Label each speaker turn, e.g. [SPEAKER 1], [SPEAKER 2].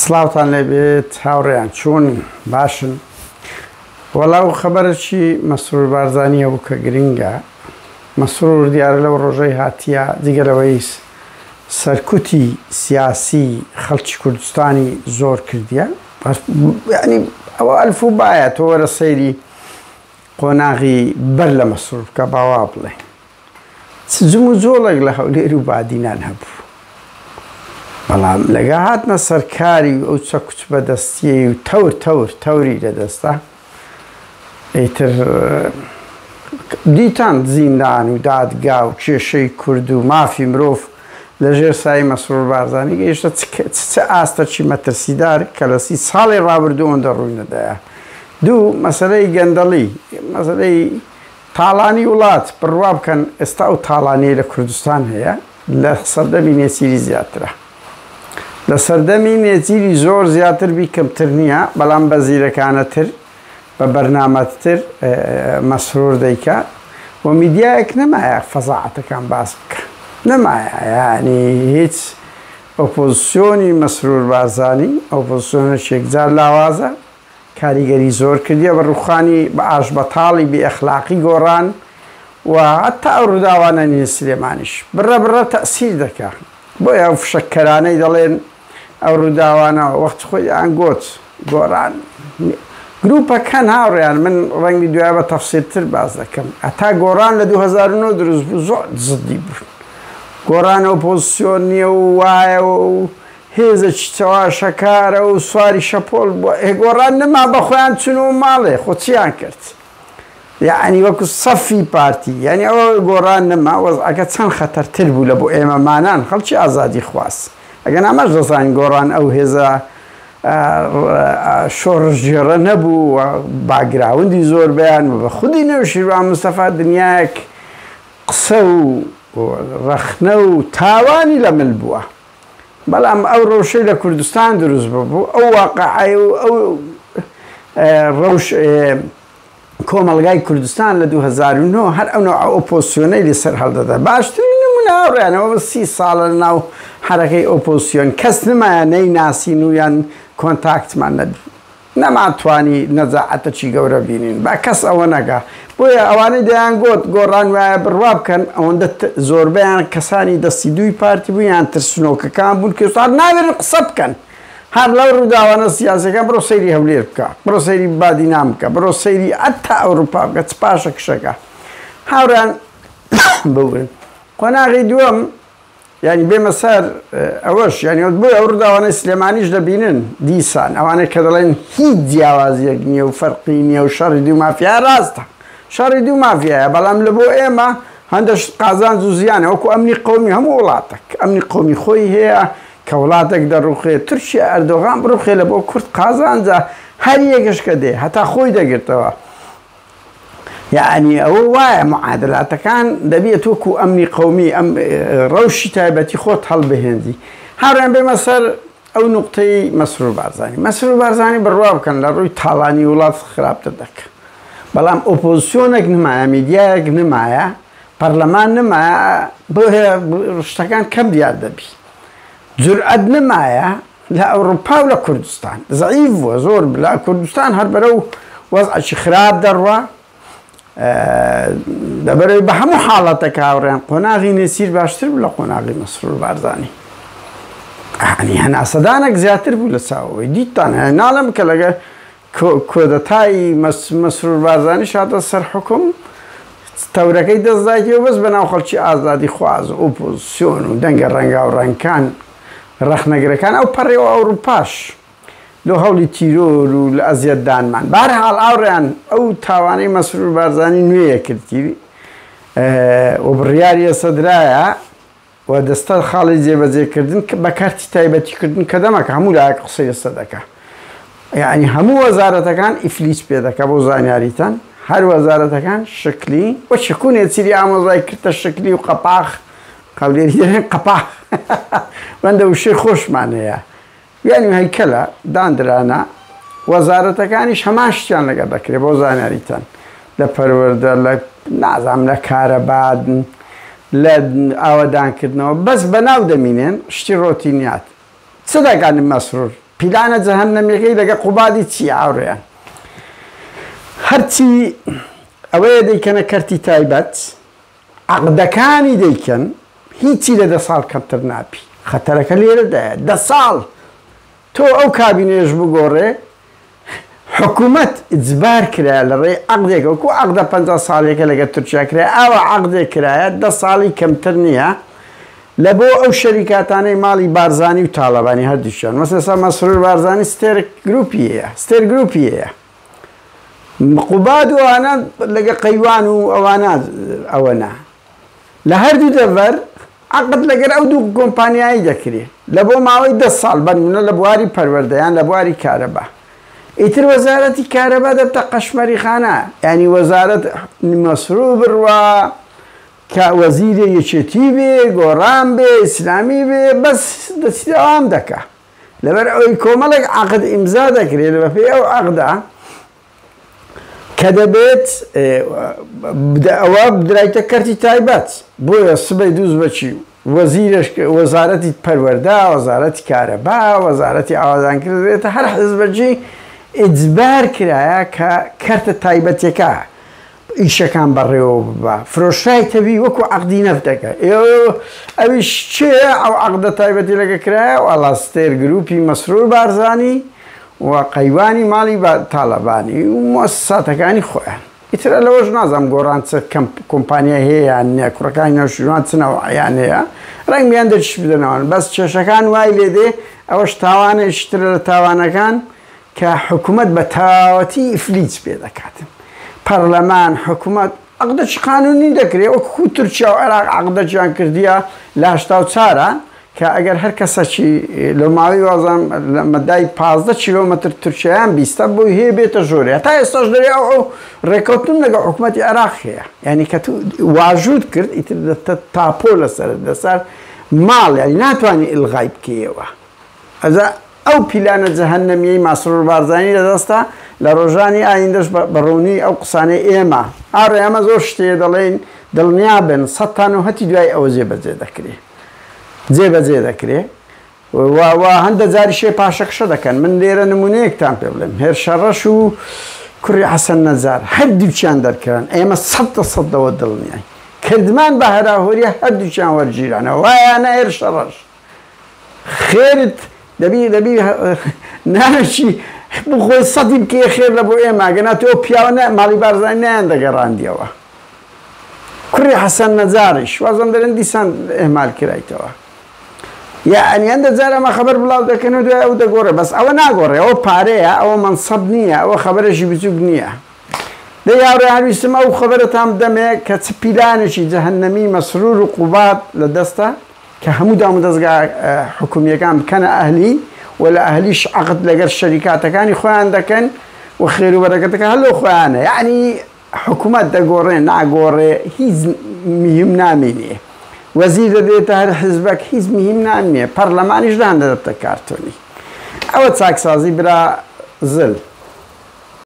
[SPEAKER 1] سڵاوتان لێبێت هاوڕێیان چۆن باشن وەڵا و خەبەرەکی مەسرور بارزانی هەبوو کە گرنگە مەسرور دیارە لەو ڕۆژەی هاتیە جگە لەوەی سەرکوتی سیاسی خەڵکی کوردستانی زۆر کردیە یعنی ئەوە ئەلف و بایە تۆ وەرە سەیری قۆناغی بەر لە مەسرور بکە باوا بڵێ چ جموجۆڵێک لە هەولێر و بادینان هەبوو، بەڵام لەگە هاتنە سەرکاری و ئەو چەکوچ بەدەستیەی و تەور تەور تەوری لەدەستە ئیتر دیتان زیندان و دادگا و کێشەی کورد و مافی مرۆڤ لەژێر سای مەسرور بارزانی گەیشتە چ ئاستەکی مەترسیدار کە لە 30 ساڵی ڕابردوو ئەوەندە ڕووی نەدایە. دوو مەسەلەی گەندەڵی مەسەلەی تاڵانی وڵات، بڕوا بکەن ئێستا ئەو تاڵانیەی لە کوردستان هەیە لە سەردەمی نێچیری زیاترە. لە سەردەمی نێچیری زۆر زیاتر بی کەمتر نییە، بەڵام بە زیرەکانەتر بە بەرنامەتر مەسرور دەیکا و میدیایەک نەمایە فەزاعەتەکان باس بکە نەمایە یعنی هیچ ئۆپۆزیسیۆنی مەسرور بارزانی ئۆپۆزیسیۆنێکی یەکجار لاوازە کاریگەری زۆر کردیە بە ڕوخانی بە ئاشبەتاڵی بێ ئەخلاقی گۆڕان و هەتا ئەو ڕووداوانە نین سلێمانیش بڕە بڕە تەئسیر دەکا بۆیە ئەو فشەککەرانەی دەڵێن ئەو ڕووداوانە وەخت خۆی ئان گۆت گۆڕان گروپەکان هاوڕێیان من ڕەنگی دوای بە تەفسیرتر باس دەکەم هەتا گۆڕان لە 2009 دروست بوو زۆر زدی بوو گۆڕان ئۆپۆزیسیۆن نییە و وایە و هێزەکی چەواشەکارە و سواری شەپۆل بووە ئێ گۆڕان نەما بەخۆیان چونەوە ماڵێ خۆ چیان کرد یعنی وەکو سەفی پارتی یعنی ئەوە گۆڕان نەما وەزعەکە چەند خەتەرتر بوو لە بۆ ئێمەمانان خەڵکی ئازادی خواست ئەگەر ئەمەش دەزانین گۆڕان ئەو هێزە شۆڕشگێڕە نەبوو و باگراوندی زۆربەیان و بە خودی نەوشیروان مستەفا دنیایەک قسە و ڕەخنە و تاوانی لە مل بووە. بەڵام ئەو ڕەوشەی لە کوردستان دروست ببوو، ئەو واقعەی و ئەو ڕەوش کۆمەڵگای کوردستان لە 2009 هەر ئەو نوع ئۆپۆزسیۆنەی لەسەر هەڵدەدا. باشترین نمونە هاوڕێیانەوە 30 ساڵە لە ناو حەرەکەی ئۆپۆزسیۆن کەس نمایە نەیناسین و یان کۆنتاکتمان نەبوو. نەمانتوانی نەجاعەتەکی گەورە بینین با کەس ئەوە نەکا بۆیە ئەوانەی دەیان گۆت گۆڕان وایە بڕوا بکەن ئەوەندە زۆربەیان کەسانی دەستی دووی پارتی بوون یان ترسنۆکەکان بوون کە ئێستا ناوێرن قسە بکەن هەر لەو ڕووداوانە سیاسەکان بڕۆ سەیری هەولێر بکە بڕۆ سەیری بادینان بکە بڕۆ سەیری ئەتا ئەوروپا بکە چ پاشەکشەکە هاوڕێیان ببورن قۆناغی دووەم یانی بێمە سەر ئەوەش یانی بۆیە ئەو ڕووداوانەی سلێمانیش دەبینن دیسان ئەوانەی کە دەڵێن هیچ جیاوازیەک نییە و فەرقی نییە و شەڕی دوو مافیا ڕاستە شەڕی دوو مافیایە بەڵام لە بۆ ئێمە هەندەش قازانج و زیانە وەکو ئەمنی قومی هەموو وڵاتێک ئەمنی قومی خۆی هەیە کە وڵاتێک دەڕوخێ تورکیا ئەردۆغان بڕوخێ لە بۆ کورد قازانجە هەر یەکش کە دێ هەتا خۆی دەگرتەوە یەعنی ئەوە وایە معادلاتەکان دەبێت وەکو ئەمنی قەومی ئەم ڕەوشی تایبەتی خۆت هەڵبهێنجی. هاوڕێیان بێمە سەر ئەو نوقتەی مەسرور بارزانی. مەسرور بارزانی بڕوا بکەن لە ڕووی تاڵانی وڵات خراپتر دەکە. بەڵام ئۆپۆزیسیۆنێک نمایە، میدیایەک نمایە، پەرلەمان نمایە، بۆیە شتەکان کەم دیار دەبی. جورئەت نمایە لە ئەوڕوپا و لە کوردستان زەعیف بووە زۆر لە کوردستان هەر بەرەو وەزعێکی خراپ دەڕوا لەبەرەوەی بە هەموو حاڵەتەکە هاوڕێیان قۆناغی نێچیر باشتر بوو لە قۆناغی مەسرور بارزانی یعنی هەناسەدانێک زیاتر بوو لە چاوەوەی دیتان ناڵێم کە لەگەر کۆدەتای مەسرور بارزانیش هاتە سەر حوکم، تەورەکەی دەست دایتەوە بەس بەناو خەڵکی ئازادیخواز و ئۆپۆزسیۆن و دەنگە ڕەنگاوڕەنگکان ڕەخنەگرەکان ئەو پەڕیەوە ئەوروپاش لۆ هەوڵی تیرۆر و لە ئەزیەتدانمان. بەهەرحاڵ هاوڕێیان ئەو تاوانەی مەسرور بارزانی نوێیە کردی و بڕیاری لەسەر درایە و دەستە خاڵی جێبەجێکردن بە کەرتی تایبەتی کردن کە دەمەکە هەموو لایەک قسەی لەسەر دەکا یعنی هەموو وەزارەتەکان ئیفلیج پێ دەکا بۆ زانیاریتان هەر وەزارەتەکان شکلی و شکونێ چیری ئامۆزای کردە شکلی و قەپاخ قەولێری دەڵێن قەپاخ بەندە وشەی خۆشمان هەیە یانی هەیکەلە داندرانە، وەزارەتەکانیش هەمان شتیان لەگەڵ دەکرێت بۆ زانیاریتان لە پەروەردە لە نازانم لە کارەبا لە ئاوەدانکردنەوە بەس بەناو دەمینێن شتی ڕۆتینیات چ دەکات مەسرور؟ پیلانە جەهەنەمیەکەی لەگە قوبادی چییە هاوڕێیان؟ هەرچی ئەوەیە دەیکەنە کەرتی تایبەت، عەقدەکانی دەیکەن، هیچی لە دە ساڵ کەمتر نابی. خەتەرەکە لێرەدایە، دە ساڵ تۆ ئەو کابینەیەش بگۆڕێ، حکومەت ئیجبار کرایە لە ڕێی عەقدێک، وەکو عەقدە 50 ساڵیەکە لەگەر تورکیا کرایە، ئاوا عەقدێک کرایە 10 ساڵی کەمتر نییە لە بۆ ئەو شەریکاتانەی ماڵی بارزانی و تاڵەبانی هەردووکیان. مەسەلەن ئێستا مەسرور بارزانی ستێرک گروپی هەیە، ستێر گروپی هەیە، قوباد و ئەوانە لەگە قەیوان و ئەوانە ئەوەنا لە هەردوو دەڤەر عەقد لەگەر ئەو دوو کۆمپانیایی دەکرێ لە بۆ ماوەی 10 ساڵ، بەنمونە لە بواری پەروەردە یان لە بواری کارەبا. ئیتر وەزارەتی کارەبا دەبتە قەشمەری خانە، یعنی وەزارەت مەسرور بڕوا کە وەزیرێ یەکێتی بێ، گۆڕان بێ، ئیسلامی بێ، بەس دەچی دەوام دەکا. لەبەر ئەوەی کۆمەڵێک عەقد ئیمزا دەکرێت، بەپێی ئەو عەقدە کە دەبێت ئەوە بدرایتە کەرتی تایبەت. بۆیە سبەی دووز بەچی وەزیرش وەزارەتی پەروەردە، وەزارەتی کارەبا، وەزارەتی ئاوادانکردن دەبێتە هەر حزبەکی ئیجبار کرایە کە کەرتە تایبەتیەکە ئیشەکان بەڕێوە ببا، فرۆشرای تەبی وەکو عەقدی نەفت دەکە. ئەویش چێ ئەو عەقدە تایبەتی لەگە کرایە؟ وەڵا ستێر گروپی مەسرور بارزانی و قەیوانی ماڵی تاڵەبانی و موسساتەکانی خۆیان. ئیتر لەوەش نازانم گۆڕان چ کۆمپانیای هەیە یان نییە، کوڕەکانی نەوشیروان چ نەوعیان هەیە، ڕەنگ بیان دەرچش بدەنەوە. بەس کێشەکان وای لێدێ، ئەوەش تاوانێکی ترە لە تاوانەکان کە حکوومەت بە تەواوەتی ئیفلیج پێ دەکاتن. پەرلەمان، حکوومەت عەقدەکی قانونی دەکرێت، وەکو تورکیا و عێراق عەقدەکیان کردیە لە 84 کە ئەگەر هەر کەسەکی لە ماوەی وازان لە مەدای 15 کیلۆمەتر تورکیایان بیستە بۆی هەیە بێتە ژۆرێ. تا ئێستاش دەرێ ئەو ڕێکەوتن لەگەڵ حکوومەتی عێراق هەیە، یعنی کە تو واژوت کرد ئیتر تاپۆ لەسەر لەسەر ماڵ، یعنی ناتوانانی ئیلغای بکەیەوە. ئەجا ئەو پیلانە جەهەنەمیەی مەسرور بارزانی لەدەستە لە ڕۆژانی ئایندەش بە ڕوونی ئەو قسانەی ئێمە ئاڕێ ئەمە زۆر شتێ دەڵێین، دڵنیا بن سەد تا نەوەتی دوای ئەوە جێبەجێ دەکرێ، جێبەجێ دەکرێ و هەندە جاریشێ پاشەکشە دەکەن. من لێرە نمونەیەکتان پێ بڵێم، هێرشەڕەش و کوڕی حەسەن نەجار هەردووکیان دەرکران، ئێمە 100% لەوە دڵنیاین کردمان بە هەراهۆریە هەردووکیان وەرگیرانەوە. وایانە هێرشەڕەش خێرت دەبی دەبی ناچی بخۆی سەدی بکەی خێر لە بۆ ئێمە، ئەگەنا تۆ پیاوە ماڵی بارزانی نایان دەگەڕاندیەوە. کوڕی حەسەن نەجاریش وازم دەرێن دیسان ئێمال کرایتەوە. یعنی هەندە جار ئەمە خەبەر بڵاو دەکەن و دوای ئەو دەگۆڕێ، بەس ئەوە ناگۆڕێ، ئەوە پارەیە، ئەوە مەنسەب نییە، ئەوە خەبەرێکی بچووک نییە. دەی هاوڕێیان ویستم ئەو خەبەرەتان بدەمێ کە چ پیلانێکی جەهەنەمی مەسرور و قوباد لە دەستە کە هەموو دامودەزگا حکومیەکان بکەنە ئەهلی و لە ئەهلیش عەقد لەگەر شەریکاتەکانی خۆیان دەکەن و خێر و بەرەکەتەکە هەر لەو خۆیانە. یعنی حکوومەت دەگۆڕێ ناگۆڕێ هیچ مهم نامینێ، وەزیر دەدرێتە هەر حزبەک هیچ مهم نامینێ، پەرلەمانیش دان دەدەتە کارتۆنی. ئەوە چاکسازی برا زل.